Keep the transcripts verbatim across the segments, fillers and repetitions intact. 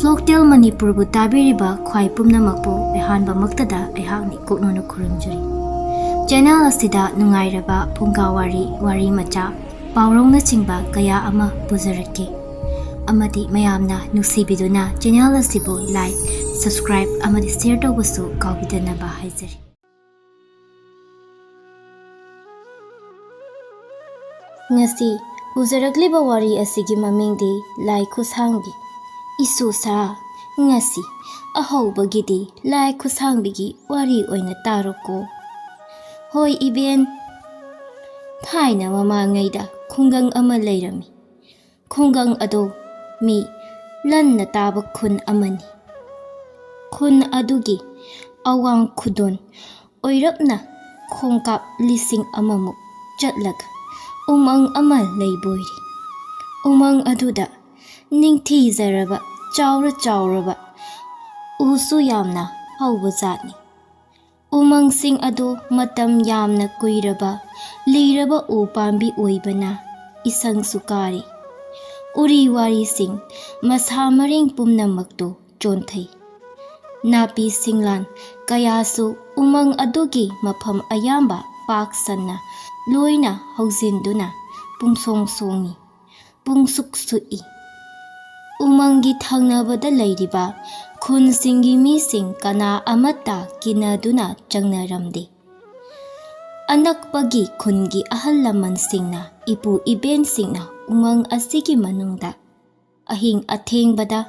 Folktale ꯃꯅꯤꯄꯨꯔꯕꯨ ꯇꯥꯕꯤꯔꯤꯕ ꯈ꯭ꯋꯥꯏ ꯄꯨꯝꯅꯃꯛꯄꯨ ꯑꯍꯥꯟꯕꯃꯛꯇꯗ ꯑꯩꯍꯥꯛꯅ ꯏꯀꯣꯛꯅꯅ ꯈꯨꯔꯨꯝꯖꯔꯤ꯫ ꯆꯦꯅꯦꯜ ꯑꯁꯤꯗ ꯅꯨꯡꯉꯥꯏꯔꯕ ꯐꯨꯡꯒꯥ ꯋꯥꯔꯤ, ꯋꯥꯔꯤ ꯃꯆꯥ, ꯄꯥꯎꯔꯧꯅꯆꯤꯡꯕ ꯀꯌꯥ ꯑꯃ ꯄꯨꯖꯔꯛꯀꯦ꯫ ꯑꯃꯗꯤ ꯃꯌꯥꯝꯅ ꯅꯨꯡꯁꯤꯕꯤꯗꯨꯅ ꯆꯦꯅꯦꯜ ꯑꯁꯤꯕꯨ like, subscribe ꯑꯃꯗꯤ share ꯇꯧꯕꯁꯨ ꯀꯥꯎꯕꯤꯗꯅꯕ ꯍꯥꯏꯖꯔꯤ꯫ ꯉꯁꯤ ꯄꯨꯖꯔꯛꯂꯤꯕ ꯋꯥꯔꯤ ꯑꯁꯤꯒꯤ ꯃꯃꯤꯡꯗꯤ ꯂꯥꯏ ꯈꯨꯠꯁꯥꯡꯕꯤ꯫ ꯏꯁꯨꯁꯥ, ꯉꯁꯤ ꯑꯍꯧꯕꯒꯤꯗꯤ ꯂꯥꯏ ꯈꯨꯠꯁꯥꯡꯕꯤꯒꯤ ꯋꯥꯔꯤ ꯑꯣꯏꯅ ꯇꯥꯔꯣꯀꯣ꯫ ꯍꯣꯏ ꯏꯕꯦꯟ, ꯊꯥꯏꯅ ꯃꯃꯥꯡꯉꯩꯗ ꯈꯨꯡꯒꯪ ꯑꯃ ꯂꯩꯔꯝꯃꯤ꯫ ꯈꯨꯡꯒꯪ ꯑꯗꯨ ꯃꯤ ꯂꯟꯅ ꯇꯥꯕ ꯈꯨꯟ ꯑꯃꯅꯤ꯫ ꯈꯨꯟ ꯑꯗꯨꯒꯤ ꯑꯋꯥꯡ ꯈꯨꯗꯣꯟ ꯑꯣꯏꯔꯞꯅ ꯈꯣꯡꯀꯥꯞ ꯂꯤꯁꯤꯡ ꯑꯃꯃꯨꯛ ꯆꯠꯂꯒ ꯎꯃꯪ ꯑꯃ ꯂꯩꯕꯣꯏꯔꯤ꯫ ꯎꯃꯪ ꯑꯗꯨꯗ ꯅꯤꯡꯊꯤꯖꯔꯕ ꯆꯥꯎꯔ ꯆꯥꯎꯔꯕ ꯎꯁꯨ ꯌꯥꯝꯅ ꯍꯧꯕꯖꯥꯠꯅꯤ꯫ ꯎꯃꯪꯁꯤꯡ ꯑꯗꯨ ꯃꯇꯝ ꯌꯥꯝꯅ ꯀꯨꯏꯔꯕ ꯂꯤꯔꯕ ꯎ ꯄꯥꯝꯕꯤ ꯑꯣꯏꯕꯅ ꯏꯁꯪꯁꯨ ꯀꯥꯔꯤ꯫ ꯎꯔꯤ ꯋꯥꯔꯤꯁꯤꯡ, ꯃꯁꯥ ꯃꯔꯦꯡ ꯄꯨꯝꯅꯃꯛꯇꯨ ꯆꯣꯟꯊꯩ꯫ ꯅꯥꯄꯤ ꯁꯤꯡꯂꯥꯟ ꯀꯌꯥꯁꯨ ꯎꯃꯪ ꯑꯗꯨꯒꯤ ꯃꯐꯝ ꯑꯌꯥꯝꯕ ꯄꯥꯛ ꯁꯟꯅ ꯂꯣꯏꯅ ꯍꯧꯖꯤꯟꯗꯨꯅ ꯄꯨꯡꯁꯣꯡ ꯁꯣꯡꯏ, ꯄꯨꯡꯁꯨꯛ ꯁꯨꯛꯏ꯫ ꯎꯃꯪꯒꯤ ꯊꯪꯅꯕꯗ ꯂꯩꯔꯤꯕ ꯈꯨꯟꯁꯤꯡꯒꯤ ꯃꯤꯁꯤꯡ ꯀꯅꯥ ꯑꯃꯠꯇ ꯀꯤꯅꯗꯨꯅ ꯆꯪꯅꯔꯝꯗꯦ꯫ ꯑꯅꯛꯄꯒꯤ ꯈꯨꯟꯒꯤ ꯑꯍꯜ ꯂꯃꯟꯁꯤꯡꯅ ꯏꯄꯨ ꯏꯕꯦꯟꯁꯤꯡꯅ ꯎꯃꯪ ꯑꯁꯤꯒꯤ ꯃꯅꯨꯡꯗ ꯑꯍꯤꯡ ꯑꯊꯦꯡꯕꯗ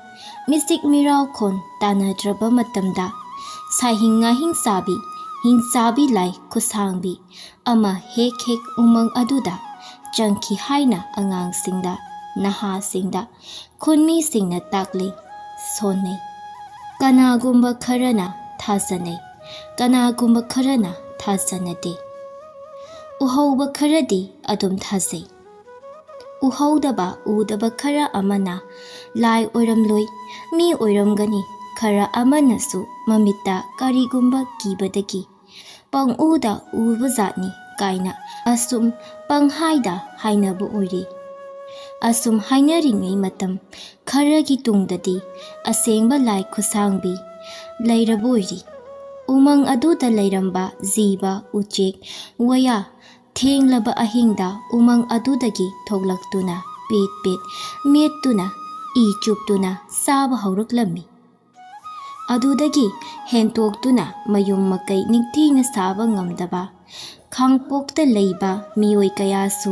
ꯃꯤꯆꯤꯛ ꯃꯤꯔꯥꯎꯈꯣꯟ ꯇꯥꯅꯗ꯭ꯔꯕ ꯃꯇꯝꯗ ꯁꯥꯍꯤꯡ ꯉꯥꯍꯤꯡ ꯆꯥꯕꯤ, ꯍꯤꯡ ꯆꯥꯕꯤ ꯂꯥꯏ ꯈꯨꯠꯁꯥꯡꯕꯤ ꯑꯃ ꯍꯦꯛ ꯍꯦꯛ ꯎꯃꯪ ꯑꯗꯨꯗ ꯆꯪꯈꯤ ꯍꯥꯏꯅ ꯑꯉꯥꯡꯁꯤꯡꯗ, ꯅꯍꯥꯁꯤꯡꯗ, ꯈꯨꯟꯃꯤꯁꯤꯡꯅ ꯇꯥꯛꯂꯤ, ꯁꯣꯟꯅꯩ꯫ ꯀꯅꯥꯒꯨꯝꯕ ꯈꯔꯅ ꯊꯥꯖꯅꯩ, ꯀꯅꯥꯒꯨꯝꯕ ꯈꯔꯅ ꯊꯥꯖꯅꯗꯦ꯫ ꯎꯍꯧꯕ ꯈꯔꯗꯤ ꯑꯗꯨꯝ ꯊꯥꯖꯩ꯫ ꯎꯍꯧꯗꯕ, ꯎꯗꯕ ꯈꯔ ꯑꯃꯅ ꯂꯥꯏ ꯑꯣꯏꯔꯝꯂꯣꯏ, ꯃꯤ ꯑꯣꯏꯔꯝꯒꯅꯤ, ꯈꯔ ꯑꯃꯅꯁꯨ ꯃꯃꯤꯠꯇ ꯀꯔꯤꯒꯨꯝꯕ ꯀꯤꯕꯗꯒꯤ ꯄꯪꯎꯗ ꯎꯕ ꯖꯥꯠꯅꯤ ꯀꯥꯏꯅ ꯑꯁꯨꯝ ꯄꯪꯍꯥꯏꯗ ꯍꯥꯏꯅꯕ ꯑꯣꯏꯔꯤ꯫ ꯑꯁꯨꯝ ꯍꯥꯏꯅꯔꯤꯉꯩ ꯃꯇꯝ ꯈꯔꯒꯤ ꯇꯨꯡꯗꯗꯤ ꯑꯁꯦꯡꯕ ꯂꯥꯏ ꯈꯨꯠꯁꯥꯡꯕꯤ ꯂꯩꯔꯕꯣꯏꯔꯤ꯫ ꯎꯃꯪ ꯑꯗꯨꯗ ꯂꯩꯔꯝꯕ ꯖꯤꯕ, ꯎꯆꯦꯛ, ꯋꯥꯌꯥ ꯊꯦꯡꯂꯕ ꯑꯍꯤꯡꯗ ꯎꯃꯪ ꯑꯗꯨꯗꯒꯤ ꯊꯣꯛꯂꯛꯇꯨꯅ ꯄꯦꯠ ꯄꯦꯠ ꯃꯦꯠꯇꯨꯅ ꯏ ꯆꯨꯞꯇꯨꯅ ꯆꯥꯕ ꯍꯧꯔꯛꯂꯝꯃꯤ꯫ ꯑꯗꯨꯗꯒꯤ ꯍꯦꯟꯇꯣꯛꯇꯨꯅ ꯃꯌꯨꯝ ꯃꯀꯩ ꯅꯤꯡꯊꯤꯅ ꯁꯥꯕ ꯉꯝꯗꯕ ꯈꯥꯡꯄꯣꯛꯇ ꯂꯩꯕ ꯃꯤꯑꯣꯏ ꯀꯌꯥꯁꯨ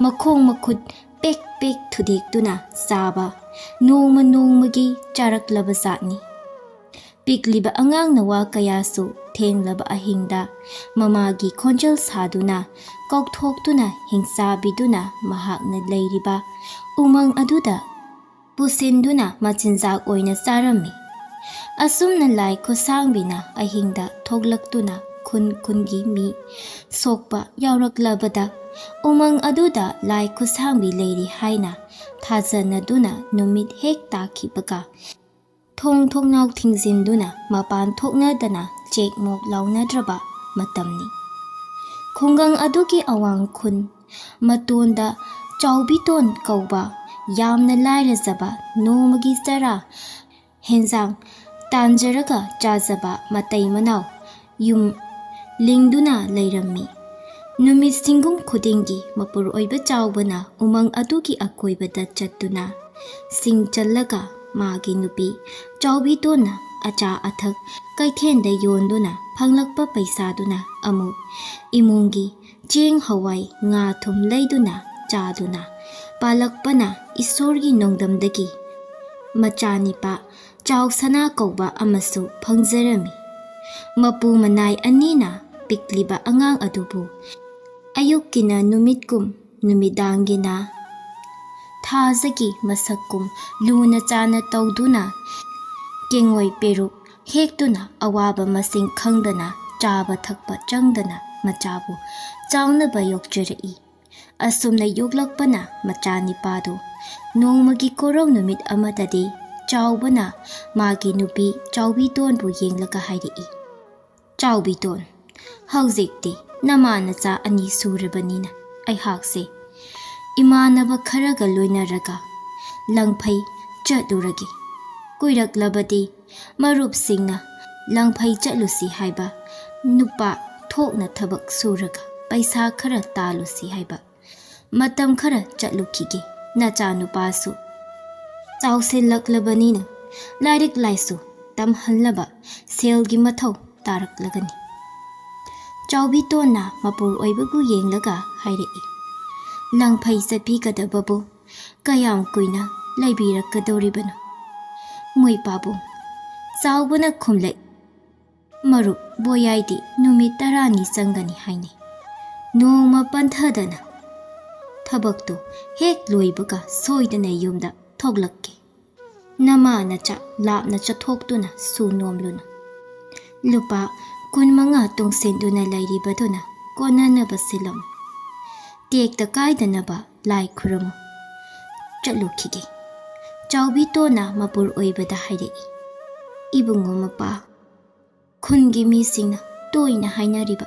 ꯃꯈꯣꯡ ꯃꯈꯨꯠ ꯄꯦꯛ ꯄꯦꯛ ꯊꯨꯗꯦꯛꯇꯨꯅ ꯆꯥꯕ ꯅꯣꯡꯃ ꯅꯣꯡꯃꯒꯤ ꯆꯥꯔꯛꯂꯕ ꯖꯥꯠꯅꯤ꯫ ꯄꯤꯛꯂꯤꯕ ꯑꯉꯥꯡ ꯅꯋꯥ ꯀꯌꯥꯁꯨ ꯊꯦꯡꯂꯕ ꯑꯍꯤꯡꯗ ꯃꯃꯥꯒꯤ ꯈꯣꯟꯖꯦꯜ ꯁꯥꯗꯨꯅ ꯀꯧꯊꯣꯛꯇꯨꯅ ꯍꯤꯡꯆꯥꯕꯤꯗꯨꯅ ꯃꯍꯥꯛꯅ ꯂꯩꯔꯤꯕ ꯎꯃꯪ ꯑꯗꯨꯗ ꯄꯨꯁꯤꯟꯗꯨꯅ ꯃꯆꯤꯟꯖꯥꯛ ꯑꯣꯏꯅ ꯆꯥꯔꯝꯃꯤ꯫ ꯑꯁꯨꯝꯅ ꯂꯥꯏ ꯈꯨꯠꯁꯥꯡꯕꯤꯅ ꯑꯍꯤꯡꯗ ꯊꯣꯛꯂꯛꯇꯨꯅ ꯈꯨꯟ ꯈꯨꯟꯒꯤ ꯃꯤ ꯁꯣꯛꯄ ꯌꯥꯎꯔꯛꯂꯕꯗ ꯎꯃꯪ ꯑꯗꯨꯗ ꯂꯥꯏ ꯈꯨꯠꯁꯥꯡꯕꯤ ꯂꯩꯔꯤ ꯍꯥꯏꯅ ꯊꯥꯖꯅꯗꯨꯅ ꯅꯨꯃꯤꯠ ꯍꯦꯛ ꯇꯥꯈꯤꯕꯒ ꯊꯣꯡ ꯊꯣꯡꯅꯥꯎ ꯊꯤꯡꯖꯤꯟꯗꯨꯅ ꯃꯄꯥꯟ ꯊꯣꯛꯅꯗꯅ ꯆꯦꯛ ꯃꯣꯛ ꯂꯥꯎꯅꯗ꯭ꯔꯕ ꯃꯇꯝꯅꯤ꯫ ꯈꯨꯡꯒꯪ ꯑꯗꯨꯒꯤ ꯑꯋꯥꯡ ꯈꯨꯟ ꯃꯇꯣꯟꯗ ꯆꯥꯎꯕꯤꯇꯣꯟ ꯀꯧꯕ ꯌꯥꯝꯅ ꯂꯥꯏꯔꯖꯕ ꯅꯣꯡꯃꯒꯤ ꯆꯔꯥ ꯍꯦꯟꯖꯥꯡ ꯇꯥꯟꯖꯔꯒ ꯆꯥꯖꯕ ꯃꯇꯩ ꯃꯅꯥꯎ ꯌꯨꯝ ꯂꯤꯡꯗꯨꯅ ꯂꯩꯔꯝꯃꯤ꯫ ꯅꯨꯃꯤꯠ ꯁꯤꯡꯒꯨꯝ ꯈꯨꯗꯤꯡꯒꯤ ꯃꯄꯨꯔ ꯑꯣꯏꯕ ꯆꯥꯎꯕꯅ ꯎꯃꯪ ꯑꯗꯨꯒꯤ ꯑꯀꯣꯏꯕꯗ ꯆꯠꯇꯨꯅ ꯁꯤꯡ ꯆꯜꯂꯒ ꯃꯥꯒꯤ ꯅꯨꯄꯤ ꯆꯥꯎꯕꯤꯇꯣꯟꯅ ꯑꯆꯥ ꯑꯊꯛ ꯀꯩꯊꯦꯜꯗ ꯌꯣꯟꯗꯨꯅ ꯐꯪꯂꯛꯄ ꯄꯩꯁꯥꯗꯨꯅ ꯑꯃꯨꯛ ꯏꯃꯨꯡꯒꯤ ꯆꯦꯡ ꯍꯋꯥꯏ ꯉꯥ ꯊꯨꯝ ꯂꯩꯗꯨꯅ ꯆꯥꯗꯨꯅ ꯄꯥꯜꯂꯛꯄꯅ ꯏꯁꯣꯔꯒꯤ ꯅꯣꯡꯗꯝꯗꯒꯤ ꯃꯆꯥꯅꯤꯄꯥ ꯆꯥꯎ ꯁꯅꯥ ꯀꯧꯕ ꯑꯃꯁꯨ ꯐꯪꯖꯔꯝꯃꯤ꯫ ꯃꯄꯨ ꯃꯅꯥꯏ ꯑꯅꯤꯅ ꯄꯤꯛꯂꯤꯕ ꯑꯉꯥꯡ ꯑꯗꯨꯕꯨ ꯑꯌꯨꯛꯀꯤꯅ ꯅꯨꯃꯤꯠꯀꯨꯝ ꯅꯨꯃꯤꯗꯥꯡꯒꯤꯅ ꯊꯥꯖꯒꯤ ꯃꯁꯛꯀꯨꯝ ꯂꯨꯅ ꯆꯥꯅ ꯇꯧꯗꯨꯅ ꯀꯦꯡꯉꯣꯏ ꯄꯦꯔꯨꯛ ꯍꯦꯛꯇꯨꯅ ꯑꯋꯥꯕ ꯃꯁꯤꯡ ꯈꯪꯗꯅ ꯆꯥꯕ ꯊꯛꯄ ꯆꯪꯗꯅ ꯃꯆꯥꯕꯨ ꯆꯥꯎꯅꯕ ꯌꯣꯛꯆꯔꯛꯏ꯫ ꯑꯁꯨꯝꯅ ꯌꯣꯛꯂꯛꯄꯅ ꯃꯆꯥꯅꯤꯄꯥꯗꯨ ꯅꯣꯡꯃꯒꯤ ꯀꯣꯔꯧ ꯅꯨꯃꯤꯠ ꯑꯃꯗꯗꯤ ꯆꯥꯎꯕꯅ ꯃꯥꯒꯤ ꯅꯨꯄꯤ ꯆꯥꯎꯕꯤꯇꯣꯟꯕꯨ ꯌꯦꯡꯂꯒ ꯍꯥꯏꯔꯛꯏ, "ꯆꯥꯎꯕꯤꯇꯣꯟ, ꯍꯧꯖꯤꯛꯇꯤ ꯅꯃꯥ ꯅꯆꯥ ꯑꯅꯤ ꯁꯨꯔꯕꯅꯤꯅ ꯑꯩꯍꯥꯛꯁꯦ ꯏꯃꯥꯟꯅꯕ ꯈꯔꯒ ꯂꯣꯏꯅꯔꯒ ꯂꯪꯐꯩ ꯆꯠꯂꯨꯔꯒꯦ꯫ ꯀꯨꯏꯔꯛꯂꯕꯗꯤ ꯃꯔꯨꯞꯁꯤꯡꯅ ꯂꯪꯐꯩ ꯆꯠꯂꯨꯁꯤ ꯍꯥꯏꯕ, ꯅꯨꯄꯥ ꯊꯣꯛꯅ ꯊꯕꯛ ꯁꯨꯔꯒ ꯄꯩꯁꯥ ꯈꯔ ꯇꯥꯜꯂꯨꯁꯤ ꯍꯥꯏꯕ, ꯃꯇꯝ ꯈꯔ ꯆꯠꯂꯨꯈꯤꯒꯦ꯫ ꯅꯆꯥꯅꯨꯄꯥꯁꯨ ꯆꯥꯎꯁꯤꯜꯂꯛꯂꯕꯅꯤꯅ ꯂꯥꯏꯔꯤꯛ ꯂꯥꯏꯁꯨ ꯇꯝꯍꯜꯂꯕ ꯁꯦꯜꯒꯤ ꯃꯊꯧ ꯇꯥꯔꯛꯂꯒꯅꯤ꯫ ꯆꯥꯎꯕꯤꯇꯣꯟꯅ ꯃꯄꯨꯔ ꯑꯣꯏꯕꯕꯨ ꯌꯦꯡꯂꯒ ꯍꯥꯏꯔꯛꯏ, "ꯂꯪꯐꯩ ꯆꯠꯄꯤꯒꯗꯕꯕꯨ ꯀꯌꯥꯝ ꯀꯨꯏꯅ ꯂꯩꯕꯤꯔꯛꯀꯗꯧꯔꯤꯕꯅꯣ?" ꯃꯣꯏ ꯄꯥꯕꯨꯡ ꯆꯥꯎꯕꯅ ꯈꯨꯝꯂꯛꯏ, "ꯃꯔꯨꯞ, ꯕꯣꯌꯥꯏꯗꯤ ꯅꯨꯃꯤꯠ ꯇꯔꯥꯅꯤ ꯆꯪꯒꯅꯤ ꯍꯥꯏꯅꯩ꯫ ꯅꯣꯡꯃ ꯄꯟꯊꯗꯅ ꯊꯕꯛꯇꯨ ꯍꯦꯛ ꯂꯣꯏꯕꯒ ꯁꯣꯏꯗꯅ ꯌꯨꯝꯗ ꯊꯣꯛꯂꯛꯀꯦ꯫ ꯅꯃꯥ ꯅꯆꯥ ꯂꯥꯞꯅ ꯆꯠꯊꯣꯛꯇꯨꯅ ꯁꯨ ꯅꯣꯝꯂꯨꯅꯨ꯫ ꯂꯨꯄꯥ ꯀꯨꯟꯃꯉꯥ ꯇꯨꯡꯁꯤꯟꯗꯨꯅ ꯂꯩꯔꯤꯕꯗꯨꯅ ꯀꯣꯟꯅꯅꯕ ꯁꯤꯜꯂꯝꯃꯨ꯫ ꯇꯦꯛꯇ ꯀꯥꯏꯗꯅꯕ ꯂꯥꯏ ꯈꯨꯔꯨꯝꯃꯨ꯫ ꯆꯠꯂꯨꯈꯤꯒꯦ꯫" ꯆꯥꯎꯕꯤꯇꯣꯟꯅ ꯃꯄꯨꯔ ꯑꯣꯏꯕꯗ ꯍꯥꯏꯔꯛꯏ, "ꯏꯕꯨꯡꯉꯣ ꯃꯄꯥ, ꯈꯨꯟꯒꯤ ꯃꯤꯁꯤꯡꯅ ꯇꯣꯏꯅ ꯍꯥꯏꯅꯔꯤꯕ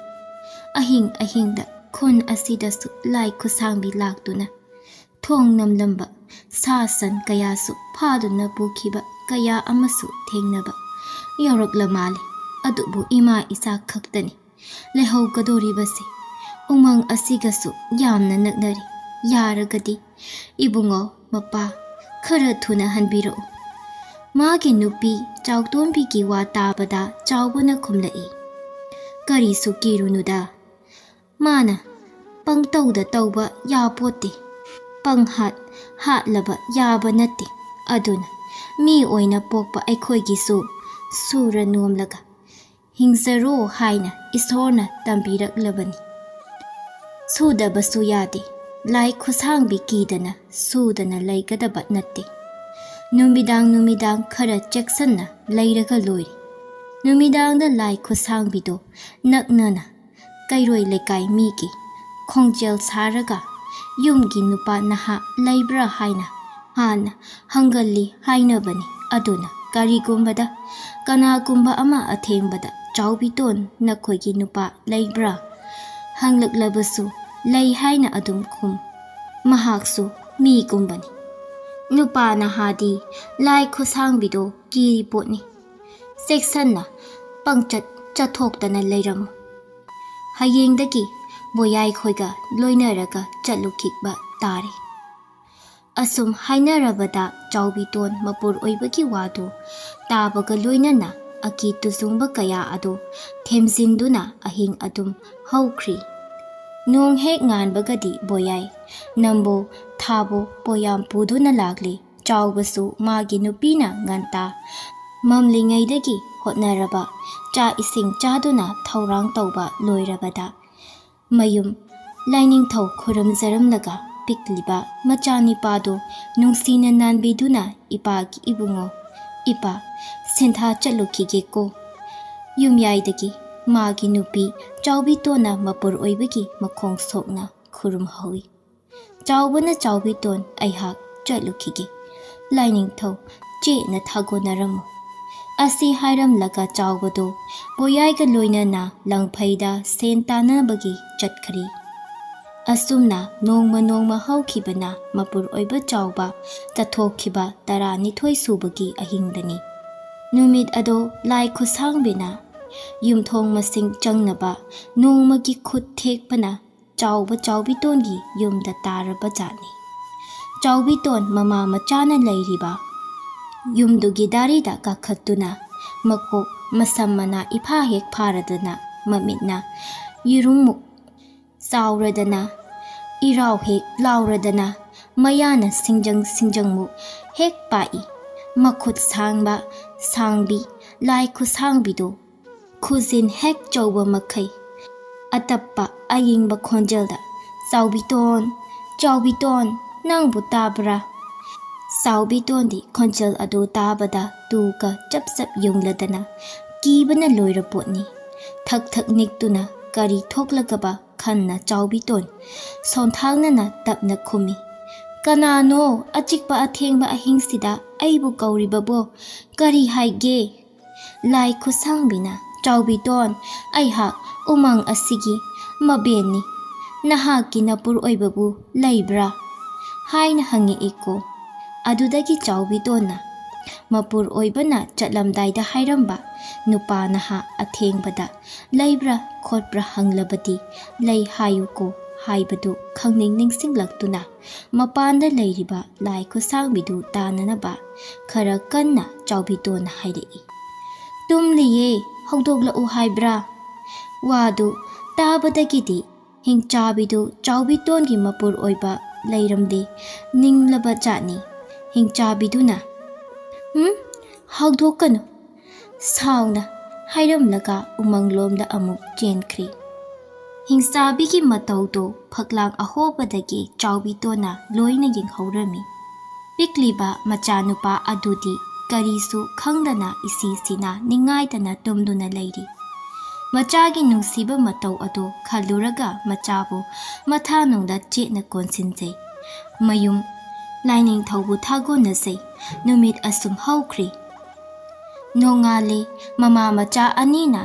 ꯑꯍꯤꯡ ꯑꯍꯤꯡꯗ ꯈꯨꯟ ꯑꯁꯤꯗꯁꯨ ꯂꯥꯏ ꯈꯨꯠꯁꯥꯡꯕꯤ ꯂꯥꯛꯇꯨꯅ ꯊꯣꯡ ꯅꯝꯂꯝꯕ, ꯁꯥ ꯁꯟ ꯀꯌꯥꯁꯨ ꯐꯥꯗꯨꯅ ꯄꯨꯈꯤꯕ ꯀꯌꯥ ꯑꯃꯁꯨ ꯊꯦꯡꯅꯕ ꯌꯥꯎꯔꯛꯂ ꯃꯥꯜꯂꯦ꯫ ꯑꯗꯨꯕꯨ ꯏꯃꯥ ꯏꯆꯥ ꯈꯛꯇꯅꯤ ꯂꯩꯍꯧꯒꯗꯧꯔꯤꯕꯁꯦ꯫ ꯎꯃꯪ ꯑꯁꯤꯒꯁꯨ ꯌꯥꯝꯅ ꯅꯛꯅꯔꯦ꯫ ꯌꯥꯔꯒꯗꯤ ꯏꯕꯨꯡꯉꯣ, ꯃꯄꯥ, ꯈꯔ ꯊꯨꯅ ꯍꯟꯕꯤꯔꯛꯎ꯫" ꯃꯥꯒꯤ ꯅꯨꯄꯤ ꯆꯥꯎꯇꯣꯝꯕꯤꯒꯤ ꯋꯥ ꯇꯥꯕꯗ ꯆꯥꯎꯕꯅ ꯈꯨꯝꯂꯛꯏ, "ꯀꯔꯤꯁꯨ ꯀꯤꯔꯨꯅꯨꯗ꯫ ꯃꯥꯅ ꯄꯪꯇꯧꯗ ꯇꯧꯕ ꯌꯥꯄꯣꯠꯇꯦ꯫ ꯄꯪꯍꯥꯠ ꯍꯥꯠꯂꯕ ꯌꯥꯕ ꯅꯠꯇꯦ꯫ ꯑꯗꯨꯅ ꯃꯤ ꯑꯣꯏꯅ ꯄꯣꯛꯄ ꯑꯩꯈꯣꯏꯒꯤꯁꯨ ꯁꯨꯔ ꯅꯣꯝꯂꯒ ꯍꯤꯡꯖꯔꯣ ꯍꯥꯏꯅ ꯏꯁꯣꯔꯅ ꯇꯝꯕꯤꯔꯛꯂꯕꯅꯤ꯫ ꯁꯨꯗꯕꯁꯨ ꯌꯥꯗꯦ꯫ ꯂꯥꯏ ꯈꯨꯠꯁꯥꯡꯕꯤ ꯀꯤꯗꯅ ꯁꯨꯗꯅ ꯂꯩꯒꯗꯕ ꯅꯠꯇꯦ꯫ ꯅꯨꯃꯤꯗꯥꯡ ꯅꯨꯃꯤꯗꯥꯡ ꯈꯔ ꯆꯦꯛꯁꯤꯟꯅ ꯂꯩꯔꯒ ꯂꯣꯏꯔꯦ꯫" ꯅꯨꯃꯤꯗꯥꯡꯗ ꯂꯥꯏ ꯈꯨꯠꯁꯥꯡꯕꯤꯗꯣ ꯅꯛꯅꯅ ꯀꯩꯔꯣꯏ ꯂꯩꯀꯥꯏ ꯃꯤꯒꯤ ꯈꯣꯡꯖꯦꯜ ꯁꯥꯔꯒ ꯌꯨꯝꯒꯤ ꯅꯨꯄꯥ ꯅꯍꯥ ꯂꯩꯕ꯭ꯔꯥ ꯍꯥꯏꯅ ꯍꯥꯟꯅ ꯍꯪꯒꯜꯂꯤ ꯍꯥꯏꯅꯕꯅꯤ꯫ ꯑꯗꯨꯅ ꯀꯔꯤꯒꯨꯝꯕꯗ ꯀꯅꯥꯒꯨꯝꯕ ꯑꯃ ꯑꯊꯦꯡꯕꯗ "ꯆꯥꯎꯕꯤꯇꯣꯟ, ꯅꯈꯣꯏꯒꯤ ꯅꯨꯄꯥ ꯂꯩꯕ꯭ꯔꯥ?" ꯍꯪꯂꯛꯂꯕꯁꯨ "ꯂꯩ" ꯍꯥꯏꯅ ꯑꯗꯨꯝ ꯈꯨꯝ꯫ ꯃꯍꯥꯛꯁꯨ ꯃꯤꯒꯨꯝꯕꯅꯤ꯫ ꯅꯨꯄꯥ ꯅꯍꯥꯗꯤ ꯂꯥꯏ ꯈꯨꯠꯁꯥꯡꯕꯤꯗꯣ ꯀꯤꯔꯤ ꯄꯣꯠꯅꯤ꯫ ꯆꯦꯛꯁꯟꯅ ꯄꯪꯆꯠ ꯆꯠꯊꯣꯛꯇꯅ ꯂꯩꯔꯝꯃꯨ꯫ ꯍꯌꯦꯡꯗꯒꯤ ꯕꯣꯌꯥꯏ ꯈꯣꯏꯒ ꯂꯣꯏꯅꯔꯒ ꯆꯠꯂꯨꯈꯤꯕ ꯇꯥꯔꯦ꯫ ꯑꯁꯨꯝ ꯍꯥꯏꯅꯔꯕꯗ ꯆꯥꯎꯕꯤꯇꯣꯟ ꯃꯄꯨꯔ ꯑꯣꯏꯕꯒꯤ ꯋꯥꯗꯨ ꯇꯥꯕꯒ ꯂꯣꯏꯅꯅ ꯑꯀꯤ ꯇꯨꯖꯨꯡꯕ ꯀꯌꯥ ꯑꯗꯨ ꯊꯦꯝꯖꯤꯟꯗꯨꯅ ꯑꯍꯤꯡ ꯑꯗꯨꯝ ꯍꯧꯈ꯭ꯔꯤ꯫ ꯅꯣꯡ ꯍꯦꯛ ꯉꯥꯟꯕꯒꯗꯤ ꯕꯣꯌꯥꯏ ꯅꯝꯕꯣ ꯊꯥꯕꯣ ꯄꯣꯌꯥꯝ ꯄꯨꯗꯨꯅ ꯂꯥꯛꯂꯤ꯫ ꯆꯥꯎꯕꯁꯨ ꯃꯥꯒꯤ ꯅꯨꯄꯤꯅ ꯉꯟꯇꯥ ꯃꯝꯂꯤꯉꯩꯗꯒꯤ ꯍꯣꯠꯅꯔꯕ ꯆꯥꯛ ꯏꯁꯤꯡ ꯆꯥꯗꯨꯅ ꯊꯧꯔꯥꯡ ꯇꯧꯕ ꯂꯣꯏꯔꯕꯗ ꯃꯌꯨꯝ ꯂꯥꯏꯅꯤꯡꯊꯧ ꯈꯨꯔꯨꯝꯖꯔꯝꯂꯒ ꯄꯤꯛꯂꯤꯕ ꯃꯆꯥꯅꯤꯄꯥꯗꯨ ꯅꯨꯡꯁꯤꯅ ꯅꯥꯟꯕꯤꯗꯨꯅ ꯏꯄꯥꯒꯤ ꯏꯕꯨꯡꯉꯣ, ꯏꯄꯥ, ꯁꯦꯟꯊꯥ ꯆꯠꯂꯨꯈꯤꯒꯦꯀꯣ꯫ ꯌꯨꯝꯌꯥꯏꯗꯒꯤ ꯃꯥꯒꯤ ꯅꯨꯄꯤ ꯆꯥꯎꯕꯤꯇꯣꯟꯅ ꯃꯄꯨꯔ ꯑꯣꯏꯕꯒꯤ ꯃꯈꯣꯡ ꯁꯣꯛꯅ ꯈꯨꯔꯨꯝꯍꯧꯏ꯫ ꯆꯥꯎꯕꯅ ꯆꯥꯎꯕꯤꯇꯣꯟ ꯑꯩꯍꯥꯛ ꯆꯠꯂꯨꯈꯤꯒꯦ꯫ ꯂꯥꯏꯅꯤꯡꯊꯧ ꯆꯦꯠꯅ ꯊꯥꯒꯣꯟꯅꯔꯝꯃꯨ꯫ ꯑꯁꯤ ꯍꯥꯏꯔꯝꯂꯒ ꯆꯥꯎꯕꯗꯨ ꯄꯣꯌꯥꯏꯒ ꯂꯣꯏꯅꯅ ꯂꯪꯐꯩꯗ ꯁꯦꯟ ꯇꯥꯟꯅꯕꯒꯤ ꯆꯠꯈ꯭ꯔꯤ꯫ ꯑꯁꯨꯝꯅ ꯅꯣꯡꯃ ꯅꯣꯡꯃ ꯍꯧꯈꯤꯕꯅ ꯃꯄꯨꯔ ꯑꯣꯏꯕ ꯆꯥꯎꯕ ꯆꯠꯊꯣꯛꯈꯤꯕ ꯇꯔꯥꯅꯤꯊꯣꯏ ꯁꯨꯕꯒꯤ ꯑꯍꯤꯡꯗꯅꯤ꯫ ꯅꯨꯃꯤꯠ ꯑꯗꯣ ꯂꯥꯏ ꯈꯨꯠꯁꯥꯡꯕꯤꯅ ꯌꯨꯝꯊꯣꯡ ꯃꯁꯤꯡ ꯆꯪꯅꯕ ꯅꯣꯡꯃꯒꯤ ꯈꯨꯠ ꯊꯦꯛꯄꯅ ꯆꯥꯎꯕ ꯆꯥꯎꯕꯤꯇꯣꯟꯒꯤ ꯌꯨꯝꯗ ꯇꯥꯔꯕ ꯖꯥꯠꯅꯤ꯫ ꯆꯥꯎꯕꯤꯇꯣꯟ ꯃꯃꯥ ꯃꯆꯥꯅ ꯂꯩꯔꯤꯕ ꯌꯨꯝꯗꯨꯒꯤ ꯗꯥꯔꯤꯗ ꯀꯥꯈꯠꯇꯨꯅ ꯃꯀꯣꯛ ꯃꯁꯝ ꯃꯅꯥ ꯏꯐꯥ ꯍꯦꯛ ꯐꯥꯔꯗꯅ ꯃꯃꯤꯠꯅ ꯌꯦꯔꯨꯝꯃꯨꯛ ꯆꯥꯎꯔꯗꯅ ꯏꯔꯥꯎ ꯍꯦꯛ ꯂꯥꯎꯔꯗꯅ ꯃꯌꯥꯅ ꯁꯤꯡꯖꯪ ꯁꯤꯡꯖꯪꯃꯨꯛ ꯍꯦꯛ ꯄꯥꯛꯏ꯫ ꯃꯈꯨꯠ ꯁꯥꯡꯕ ꯁꯥꯡꯕꯤ ꯂꯥꯏ ꯈꯨꯠꯁꯥꯡꯕꯤꯗꯨ ꯈꯨꯖꯤꯟ ꯍꯦꯛ ꯆꯧꯕ ꯃꯈꯩ ꯑꯇꯞꯄ ꯑꯌꯤꯡꯕ ꯈꯣꯟꯖꯦꯜꯗ, "ꯆꯥꯎꯕꯤꯇꯣꯟ, ꯆꯥꯎꯕꯤꯇꯣꯟ, ꯅꯪꯕꯨ ꯇꯥꯕ꯭ꯔꯥ?" ꯆꯥꯎꯕꯤꯇꯣꯟꯗꯤ ꯈꯣꯟꯖꯦꯜ ꯑꯗꯨ ꯇꯥꯕꯗ ꯇꯨꯒ ꯆꯞ ꯆꯞ ꯌꯨꯡꯂꯗꯅ ꯀꯤꯕꯅ ꯂꯣꯏꯔ ꯄꯣꯠꯅꯤ꯫ ꯊꯛ ꯊꯛ ꯅꯤꯛꯇꯨꯅ ꯀꯔꯤ ꯊꯣꯛꯂꯒꯕ ꯈꯟꯅ ꯆꯥꯎꯕꯤꯇꯣꯟ ꯁꯣꯟꯊꯥꯡꯅꯅ ꯇꯞꯅ ꯈꯨꯝꯃꯤ, "ꯀꯅꯥꯅꯣ ꯑꯆꯤꯛꯄ ꯑꯊꯦꯡꯕ ꯑꯍꯤꯡꯁꯤꯗ ꯑꯩꯕꯨ ꯀꯧꯔꯤꯕꯕꯣ? ꯀꯔꯤ ꯍꯥꯏꯒꯦ?" ꯂꯥꯏ ꯈꯨꯠꯁꯥꯡꯕꯤꯅ, "ꯆꯥꯎꯕꯤꯇꯣꯟ, ꯑꯩꯍꯥꯛ ꯎꯃꯪ ꯑꯁꯤꯒꯤ ꯃꯕꯦꯟꯅꯤ꯫ "ꯅꯍꯥꯛꯀꯤ ꯅꯄꯨꯔ ꯑꯣꯏꯕꯕꯨ ꯂꯩꯕ꯭ꯔꯥ?" ꯍꯥꯏꯅ ꯍꯪꯉꯛꯏꯀꯣ꯫ ꯑꯗꯨꯗꯒꯤ ꯆꯥꯎꯕꯤꯇꯣꯟꯅ ꯃꯄꯨꯔ ꯑꯣꯏꯕꯅ ꯆꯠꯂꯝꯗꯥꯏꯗ ꯍꯥꯏꯔꯝꯕ ꯅꯨꯄꯥ ꯅꯍꯥ ꯑꯊꯦꯡꯕꯗ "ꯂꯩꯕ꯭ꯔꯥ ꯈꯣꯠꯄ꯭ꯔꯥ ꯍꯪꯂꯕꯗꯤ ꯂꯩ ꯍꯥꯏꯌꯨꯀꯣ" ꯍꯥꯏꯕꯗꯨ ꯈꯪꯅꯤꯡ ꯅꯤꯡꯁꯤꯡꯂꯛꯇꯨꯅ ꯃꯄꯥꯟꯗ ꯂꯩꯔꯤꯕ ꯂꯥꯏ ꯈꯨꯠꯁꯥꯡꯕꯤꯗꯨ ꯇꯥꯅꯅꯕ ꯈꯔ ꯀꯟꯅ ꯆꯥꯎꯕꯤꯇꯣꯟꯅ ꯍꯥꯏꯔꯛꯏ꯫ "ꯇꯨꯝꯂꯤꯌꯦ, ꯍꯧꯗꯣꯛꯂꯛꯎ ꯍꯥꯏꯕ꯭ꯔꯥ?" ꯋꯥꯗꯨ ꯇꯥꯕꯗꯒꯤꯗꯤ ꯍꯤꯡꯆꯥꯕꯤꯗꯨ ꯆꯥꯎꯕꯤꯇꯣꯟꯒꯤ ꯃꯄꯨꯔ ꯑꯣꯏꯕ ꯂꯩꯔꯝꯗꯦ ꯅꯤꯡꯂꯕ ꯖꯥꯠꯅꯤ꯫ ꯍꯤꯡꯆꯥꯕꯤꯗꯨꯅ, "ꯎꯝ, ꯍꯧꯗꯣꯛꯀꯅꯨ" ꯁꯥꯎꯅ ꯍꯥꯏꯔꯝꯂꯒ ꯎꯃꯪꯂꯣꯝꯗ ꯑꯃꯨꯛ ꯆꯦꯟꯈ꯭ꯔꯤ꯫ ꯍꯤꯡꯆꯥꯕꯤꯒꯤ ꯃꯇꯧꯗꯣ ꯐꯛꯂꯥꯡ ꯑꯍꯣꯕꯗꯒꯤ ꯆꯥꯎꯕꯤꯇꯣꯟꯅ ꯂꯣꯏꯅ ꯌꯦꯡꯍꯧꯔꯝꯃꯤ꯫ ꯄꯤꯛꯂꯤꯕ ꯃꯆꯥꯅꯨꯄꯥ ꯑꯗꯨꯗꯤ ꯀꯔꯤꯁꯨ ꯈꯪꯗꯅ ꯏꯁꯤꯁꯤꯅ ꯅꯤꯡꯉꯥꯏꯗꯅ ꯇꯨꯝꯗꯨꯅ ꯂꯩꯔꯤ꯫ ꯃꯆꯥꯒꯤ ꯅꯨꯡꯁꯤꯕ ꯃꯇꯧ ꯑꯗꯨ ꯈꯜꯂꯨꯔꯒ ꯃꯆꯥꯕꯨ ꯃꯊꯥꯅꯨꯡꯗ ꯆꯦꯠꯅ ꯀꯣꯟꯁꯤꯟꯖꯩ꯫ ꯃꯌꯨꯝ ꯂꯥꯏꯅꯤꯡꯊꯧꯕꯨ ꯊꯥꯒꯣꯟꯅꯖꯩ꯫ ꯅꯨꯃꯤꯠ ꯑꯁꯨꯝ ꯍꯧꯈ꯭ꯔꯤ꯫ ꯅꯣꯡꯉꯥꯜꯂꯤ꯫ ꯃꯃꯥ ꯃꯆꯥ ꯑꯅꯤꯅ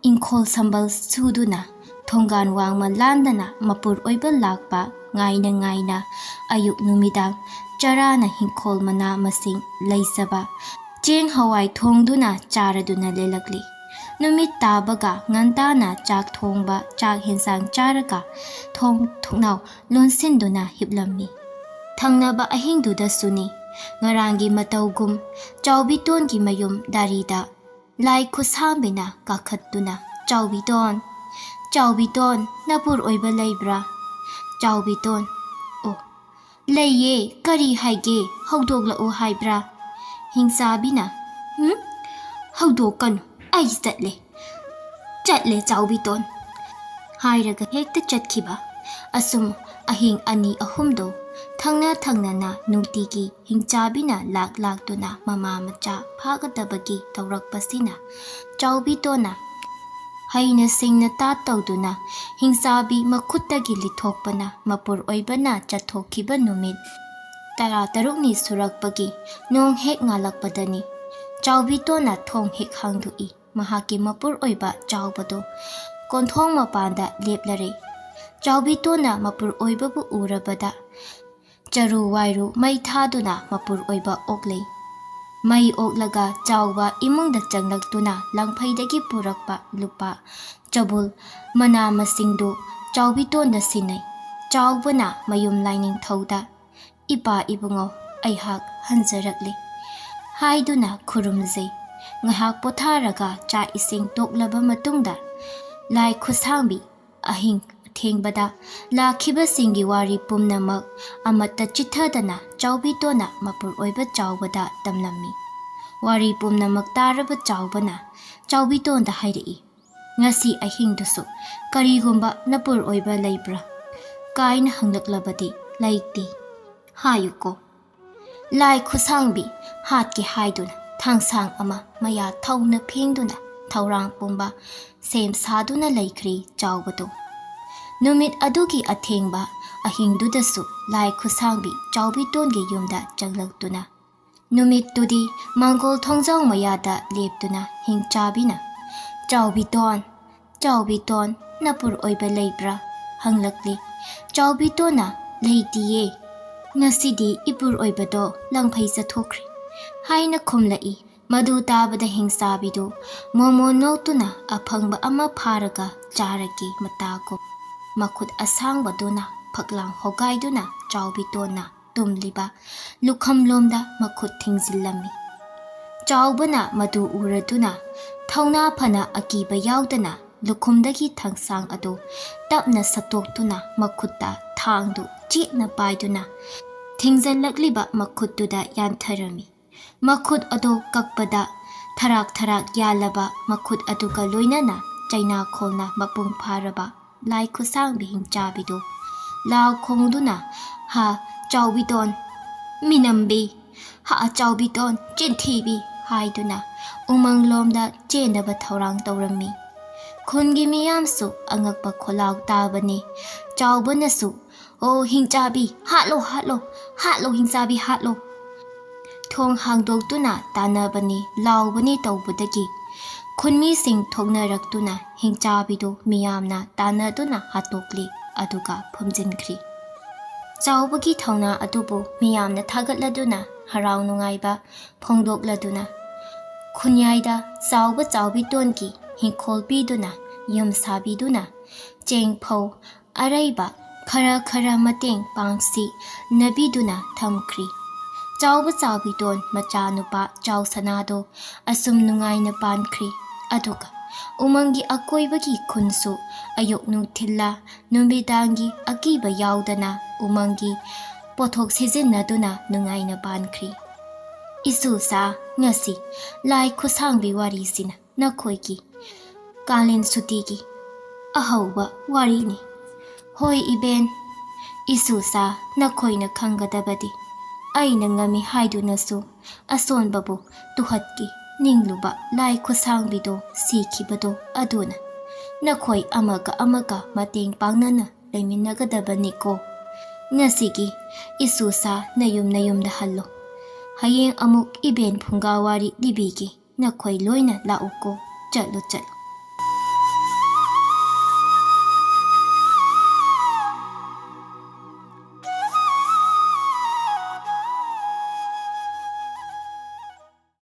ꯏꯪꯈꯣꯜ ꯁꯝꯕꯜ ꯁꯨꯗꯨꯅ, ꯊꯣꯡꯒꯥꯟ ꯋꯥꯡꯃ ꯂꯥꯟꯗꯅ ꯃꯄꯨꯔ ꯑꯣꯏꯕ ꯂꯥꯛꯄ ꯉꯥꯏꯅ ꯉꯥꯏꯅ ꯑꯌꯨꯛ ꯅꯨꯃꯤꯗꯥꯡ ꯆꯔꯥꯅ ꯏꯪꯈꯣꯜ ꯃꯅꯥ ꯃꯁꯤꯡ ꯂꯩꯖꯕ ꯆꯦꯡ ꯍꯋꯥꯏ ꯊꯣꯡꯗꯨꯅ ꯆꯥꯔꯗꯨꯅ ꯂꯦꯜꯂꯛꯂꯤ꯫ ꯅꯨꯃꯤꯠ ꯇꯥꯕꯒ ꯉꯟꯇꯥꯅ ꯆꯥꯛ ꯊꯣꯡꯕ, ꯆꯥꯛ ꯍꯦꯟꯁꯥꯡ ꯆꯥꯔꯒ ꯊꯣꯡ ꯊꯣꯡꯅꯥꯎ ꯂꯣꯟꯁꯤꯟꯗꯨꯅ ꯍꯤꯞꯂꯝꯃꯤ꯫ ꯊꯪꯅꯕ ꯑꯍꯤꯡꯗꯨꯗꯁꯨꯅꯤ꯫ ꯉꯔꯥꯡꯒꯤ ꯃꯇꯧꯒꯨꯝ ꯆꯥꯎꯕꯤꯇꯣꯟꯒꯤ ꯃꯌꯨꯝ ꯗꯥꯔꯤꯗ ꯂꯥꯏ ꯈꯨꯠꯁꯥꯝꯕꯤꯅ ꯀꯥꯈꯠꯇꯨꯅ, "ꯆꯥꯎꯕꯤꯇꯣꯟ, ꯆꯥꯎꯕꯤꯇꯣꯟ, ꯅꯄꯨꯔ ꯑꯣꯏꯕ ꯂꯩꯕ꯭ꯔꯥ?" ꯆꯥꯎꯕꯤꯇꯣꯟ, "ꯑꯣ, ꯂꯩꯌꯦ, ꯀꯔꯤ ꯍꯥꯏꯒꯦ? ꯍꯧꯗꯣꯛꯂꯛꯎ ꯍꯥꯏꯕ꯭ꯔꯥ?" ꯍꯤꯡꯆꯥꯕꯤꯅ, "ꯍꯨꯝ? ꯍꯧꯗꯣꯛꯀꯅꯨ, ꯑꯩ ꯆꯠꯂꯦ, ꯆꯠꯂꯦ ꯆꯥꯎꯕꯤꯇꯣꯟ" ꯍꯥꯏꯔꯒ ꯍꯦꯛꯇ ꯆꯠꯈꯤꯕ꯫ ꯑꯁꯨꯝ ꯑꯍꯤꯡ ꯑꯅꯤ ꯑꯍꯨꯝꯗꯣ ꯊꯪꯅ ꯊꯪꯅꯅ ꯅꯨꯡꯇꯤꯒꯤ ꯍꯤꯡꯆꯥꯕꯤꯅ ꯂꯥꯛ ꯂꯥꯛꯇꯨꯅ ꯃꯃꯥ ꯃꯆꯥ ꯐꯥꯒꯗꯕꯒꯤ ꯇꯧꯔꯛꯄꯁꯤꯅ ꯆꯥꯎꯕꯤꯇꯣꯟꯅ ꯍꯩꯅ ꯁꯤꯡꯅ ꯇꯥꯠ ꯇꯧꯗꯨꯅ ꯍꯤꯡꯆꯥꯕꯤ ꯃꯈꯨꯠꯇꯒꯤ ꯂꯤꯊꯣꯛꯄꯅ ꯃꯄꯨꯔ ꯑꯣꯏꯕꯅ ꯆꯠꯊꯣꯛꯈꯤꯕ ꯅꯨꯃꯤꯠ ꯇꯔꯥ ꯇꯔꯨꯛꯅꯤ ꯁꯨꯔꯛꯄꯒꯤ ꯅꯣꯡ ꯍꯦꯛ ꯉꯥꯜꯂꯛꯄꯗꯅꯤ꯫ ꯆꯥꯎꯕꯤꯇꯣꯟꯅ ꯊꯣꯡ ꯍꯦꯛ ꯍꯥꯡꯗꯣꯛꯏ꯫ ꯃꯍꯥꯛꯀꯤ ꯃꯄꯨꯔ ꯑꯣꯏꯕ ꯆꯥꯎꯕꯗꯨ ꯀꯣꯟꯊꯣꯡ ꯃꯄꯥꯟꯗ ꯂꯦꯞꯂꯔꯦ꯫ ꯆꯥꯎꯕꯤꯇꯣꯟꯅ ꯃꯄꯨꯔ ꯑꯣꯏꯕꯕꯨ ꯎꯔꯕꯗ ꯆꯔꯨ ꯋꯥꯏꯔꯨ ꯃꯩ ꯊꯥꯗꯨꯅ ꯃꯄꯨꯔ ꯑꯣꯏꯕ ꯑꯣꯛꯂꯩ꯫ ꯃꯩ ꯑꯣꯛꯂꯒ ꯆꯥꯎꯕ ꯏꯃꯨꯡꯗ ꯆꯪꯂꯛꯇꯨꯅ ꯂꯪꯐꯩꯗꯒꯤ ꯄꯨꯔꯛꯄ ꯂꯨꯄꯥ ꯆꯕꯨꯜ ꯃꯅꯥ ꯃꯁꯤꯡꯗꯨ ꯆꯥꯎꯕꯤꯇꯣꯟꯗ ꯁꯤꯟꯅꯩ꯫ ꯆꯥꯎꯕꯅ ꯃꯌꯨꯝ ꯂꯥꯏꯅꯤꯡꯊꯧꯗ, "ꯏꯄꯥ ꯏꯕꯨꯡꯉꯣ, ꯑꯩꯍꯥꯛ ꯍꯟꯖꯔꯛꯂꯤ" ꯍꯥꯏꯗꯨꯅ ꯈꯨꯔꯨꯝꯖꯩ꯫ ꯉꯥꯏꯍꯥꯛ ꯄꯣꯊꯥꯔꯒ ꯆꯥꯛ ꯏꯁꯤꯡ ꯇꯣꯛꯂꯕ ꯃꯇꯨꯡꯗ ꯂꯥꯏ ꯈꯨꯠꯁꯥꯡꯕꯤ ꯑꯍꯤꯡ ꯑꯊꯦꯡꯕꯗ ꯂꯥꯛꯈꯤꯕꯁꯤꯡꯒꯤ ꯋꯥꯔꯤ ꯄꯨꯝꯅꯃꯛ ꯑꯃꯠꯇ ꯆꯤꯠꯊꯗꯅ ꯆꯥꯎꯕꯤꯇꯣꯟꯅ ꯃꯄꯨꯔ ꯑꯣꯏꯕ ꯆꯥꯎꯕꯗ ꯇꯝꯂꯝꯃꯤ꯫ ꯋꯥꯔꯤ ꯄꯨꯝꯅꯃꯛ ꯇꯥꯔꯕ ꯆꯥꯎꯕꯅ ꯆꯥꯎꯕꯤꯇꯣꯟꯗ ꯍꯥꯏꯔꯛꯏ, "ꯉꯁꯤ ꯑꯍꯤꯡꯗꯨꯁꯨ ꯀꯔꯤꯒꯨꯝꯕ ꯅꯄꯨꯔ ꯑꯣꯏꯕ ꯂꯩꯕ꯭ꯔꯥ?" ꯀꯥꯏꯅ ꯍꯪꯂꯛꯂꯕꯗꯤ, "ꯂꯩꯇꯦ" ꯍꯥꯏꯌꯨꯀꯣ꯫ ꯂꯥꯏ ꯈꯨꯠꯁꯥꯡꯕꯤ ꯍꯥꯠꯀꯦ ꯍꯥꯏꯗꯨꯅ ꯊꯥꯡꯁꯥꯡ ꯑꯃ ꯃꯌꯥ ꯊꯧꯅ ꯐꯦꯡꯗꯨꯅ ꯊꯧꯔꯥꯡ ꯄꯨꯝꯕ ꯁꯦꯝ ꯁꯥꯗꯨꯅ ꯂꯩꯈ꯭ꯔꯦ ꯆꯥꯎꯕꯗꯣ꯫ ꯅꯨꯃꯤꯠ ꯑꯗꯨꯒꯤ ꯑꯊꯦꯡꯕ ꯑꯍꯤꯡꯗꯨꯗꯁꯨ ꯂꯥꯏ ꯈꯨꯠꯁꯥꯡꯕꯤ ꯆꯥꯎꯕꯤꯇꯣꯟꯒꯤ ꯌꯨꯝꯗ ꯆꯪꯂꯛꯇꯨꯅ, ꯅꯨꯃꯤꯠꯇꯨꯗꯤ ꯃꯥꯡꯒꯣꯜ ꯊꯣꯡꯖꯥꯎ ꯃꯌꯥꯗ ꯂꯦꯞꯇꯨꯅ ꯍꯤꯡꯆꯥꯕꯤꯅ, "ꯆꯥꯎꯕꯤꯇꯣꯟ, ꯆꯥꯎꯕꯤꯇꯣꯟ, ꯅꯄꯨꯔ ꯑꯣꯏꯕ ꯂꯩꯕ꯭ꯔꯥ?" ꯍꯪꯂꯛꯂꯤ꯫ ꯆꯥꯎꯕꯤꯇꯣꯟꯅ, "ꯂꯩꯇꯤꯌꯦ꯫ ꯉꯁꯤꯗꯤ ꯏꯄꯨꯔ ꯑꯣꯏꯕꯗꯣ ꯂꯪꯐꯩ ꯆꯠꯊꯣꯛꯈ꯭ꯔꯦ" ꯍꯥꯏꯅ ꯈꯨꯝꯂꯛꯏ꯫ ꯃꯗꯨ ꯇꯥꯕꯗ ꯍꯤꯡꯆꯥꯕꯤꯗꯨ ꯃꯣꯃꯣ ꯅꯣꯛꯇꯨꯅ ꯑꯐꯪꯕ ꯑꯃ ꯐꯥꯔꯒ ꯆꯥꯔꯒꯦ ꯃꯇꯥꯒꯨꯝ ꯃꯈꯨꯠ ꯑꯁꯥꯡꯕꯗꯨꯅ ꯐꯛꯂꯥꯡ ꯍꯣꯒꯥꯏꯗꯨꯅ ꯆꯥꯎꯕꯤꯇꯣꯟꯅ ꯇꯨꯝꯂꯤꯕ ꯂꯨꯈꯝꯂꯣꯝꯗ ꯃꯈꯨꯠ ꯊꯤꯡꯖꯤꯜꯂꯝꯃꯤ꯫ ꯆꯥꯎꯕꯅ ꯃꯗꯨ ꯎꯔꯗꯨꯅ ꯊꯧꯅꯥ ꯐꯅ ꯑꯀꯤꯕ ꯌꯥꯎꯗꯅ ꯂꯨꯈꯨꯝꯗꯒꯤ ꯊꯥꯡꯁꯥꯡ ꯑꯗꯨ ꯇꯞꯅ ꯁꯠꯇꯣꯛꯇꯨꯅ ꯃꯈꯨꯠꯇ ꯊꯥꯡꯗꯨ ꯆꯦꯠꯅ ꯄꯥꯏꯗꯨꯅ ꯊꯤꯡꯖꯤꯜꯂꯛꯂꯤꯕ ꯃꯈꯨꯠꯇꯨꯗ ꯌꯥꯟꯊꯔꯝꯃꯤ꯫ ꯃꯈꯨꯠ ꯑꯗꯨ ꯀꯛꯄꯗ ꯊꯔꯥꯛ ꯊꯔꯥꯛ ꯌꯥꯜꯂꯕ ꯃꯈꯨꯠ ꯑꯗꯨꯒ ꯂꯣꯏꯅꯅ ꯆꯩꯅꯥꯈꯣꯜꯅ ꯃꯄꯨꯡ ꯐꯥꯔꯕ ꯂꯥꯏ ꯈꯨꯠꯁꯥꯡꯕꯤ ꯍꯤꯡꯆꯥꯕꯤꯗꯨ ꯂꯥꯎ ꯈꯣꯡꯗꯨꯅ, "ꯍꯥ ꯆꯥꯎꯕꯤꯇꯣꯟ ꯃꯤꯅꯝꯕꯤ, ꯍꯥ ꯆꯥꯎꯕꯤꯇꯣꯟ ꯆꯤꯟꯊꯤꯕꯤ" ꯍꯥꯏꯗꯨꯅ ꯎꯃꯪꯂꯣꯝꯗ ꯆꯦꯟꯅꯕ ꯊꯧꯔꯥꯡ ꯇꯧꯔꯝꯃꯤ꯫ ꯈꯨꯟꯒꯤ ꯃꯤꯌꯥꯝꯁꯨ ꯑꯉꯛꯄ ꯈꯣꯜꯂꯥꯎ ꯇꯥꯕꯅꯤ꯫ ꯆꯥꯎꯕꯅꯁꯨ, "ꯑꯣ ꯍꯤꯡꯆꯥꯕꯤ, ꯍꯥꯠꯂꯣ, ꯍꯥꯠꯂꯣ, ꯍꯥꯠꯂꯣ, ꯍꯤꯡꯆꯥꯕꯤ, ꯍꯥꯠꯂꯣ!" ꯊꯣꯡ ꯍꯥꯡꯗꯣꯛꯇꯨꯅ ꯇꯥꯟꯅꯕꯅꯤ, ꯂꯥꯎꯕꯅꯤ ꯇꯧꯕꯗꯒꯤ ꯈꯨꯟꯃꯤꯁꯤꯡ ꯊꯣꯛꯅꯔꯛꯇꯨꯅ ꯍꯤꯡꯆꯥꯕꯤꯗꯨ ꯃꯤꯌꯥꯝꯅ ꯇꯥꯟꯅꯗꯨꯅ ꯍꯥꯠꯇꯣꯛꯂꯤ, ꯑꯗꯨꯒ ꯐꯨꯝꯖꯤꯟꯈ꯭ꯔꯤ꯫ ꯆꯥꯎꯕꯒꯤ ꯊꯧꯅꯥ ꯑꯗꯨꯕꯨ ꯃꯤꯌꯥꯝꯅ ꯊꯥꯒꯠꯂꯗꯨꯅ ꯍꯔꯥꯎ ꯅꯨꯡꯉꯥꯏꯕ ꯐꯣꯡꯗꯣꯛꯂꯗꯨꯅ ꯈꯨꯟꯌꯥꯏꯗ ꯆꯥꯎꯕ ꯆꯥꯎꯕꯤꯇꯣꯟꯒꯤ ꯍꯤꯡꯈꯣꯜ ꯄꯤꯗꯨꯅ ꯌꯨꯝ ꯁꯥꯕꯤꯗꯨꯅ ꯆꯦꯡ ꯐꯧ ꯑꯔꯩꯕ ꯈꯔ ꯈꯔ ꯃꯇꯦꯡ ꯄꯥꯡꯁꯤ ꯅꯕꯤꯗꯨꯅ ꯊꯝꯈ꯭ꯔꯤ꯫ ꯆꯥꯎꯕ ꯆꯥꯎꯕꯤꯇꯣꯟ ꯃꯆꯥꯅꯨꯄꯥ ꯆꯥꯎ ꯁꯅꯥꯗꯣ ꯑꯁꯨꯝ ꯅꯨꯡꯉꯥꯏꯅ ꯄꯥꯟꯈ꯭ꯔꯤ꯫ ꯑꯗꯨꯒ ꯎꯃꯪꯒꯤ ꯑꯀꯣꯏꯕꯒꯤ ꯈꯨꯟꯁꯨ ꯑꯌꯨꯛ ꯅꯨꯡꯊꯤꯜꯂ ꯅꯨꯃꯤꯗꯥꯡꯒꯤ ꯑꯀꯤꯕ ꯌꯥꯎꯗꯅ ꯎꯃꯪꯒꯤ ꯄꯣꯠꯊꯣꯛ ꯁꯤꯖꯤꯟꯅꯗꯨꯅ ꯅꯨꯡꯉꯥꯏꯅ ꯄꯥꯟꯈ꯭ꯔꯤ꯫ ꯏꯁꯨꯁꯥ, ꯉꯁꯤ ꯂꯥꯏ ꯈꯨꯁꯥꯡꯕꯤ ꯋꯥꯔꯤꯁꯤꯅ ꯅꯈꯣꯏꯒꯤ ꯀꯥꯂꯦꯟ ꯁꯨꯇꯤꯒꯤ ꯑꯍꯧꯕ ꯋꯥꯔꯤꯅꯤ꯫ ꯍꯣꯏ ꯏꯕꯦꯟ, ꯏꯁꯨꯁꯥ, ꯅꯈꯣꯏꯅ ꯈꯪꯒꯗꯕꯗꯤ ꯑꯩꯅ ꯉꯝꯃꯤ ꯍꯥꯏꯗꯨꯅꯁꯨ ꯑꯁꯣꯟꯕꯕꯨ ꯇꯨꯍꯠꯀꯤ ꯅꯤꯡꯂꯨꯕ ꯂꯥꯏ ꯈꯨꯁꯥꯡꯕꯤꯗꯣ ꯁꯤꯈꯤꯕꯗꯣ ꯑꯗꯨꯅ꯫ ꯅꯈꯣꯏ ꯑꯃꯒ ꯑꯃꯒ ꯃꯇꯦꯡ ꯄꯥꯡꯅꯅ ꯂꯩꯃꯤꯟꯅꯒꯗꯕꯅꯤꯀꯣ꯫ ꯉꯁꯤꯒꯤ ꯏꯁꯨꯁꯥ ꯅꯌꯨꯝ ꯅꯌꯨꯝꯗ ꯍꯜꯂꯣ꯫ ꯍꯌꯦꯡ ꯑꯃꯨꯛ ꯏꯕꯦꯟ ꯐꯨꯡꯒꯥ ꯋꯥꯔꯤ ꯂꯤꯕꯤꯒꯦ꯫ ꯅꯈꯣꯏ ꯂꯣꯏꯅ ꯂꯥꯛꯎꯀꯣ꯫ ꯆꯠꯂꯨ, ꯆꯠꯂꯨ꯫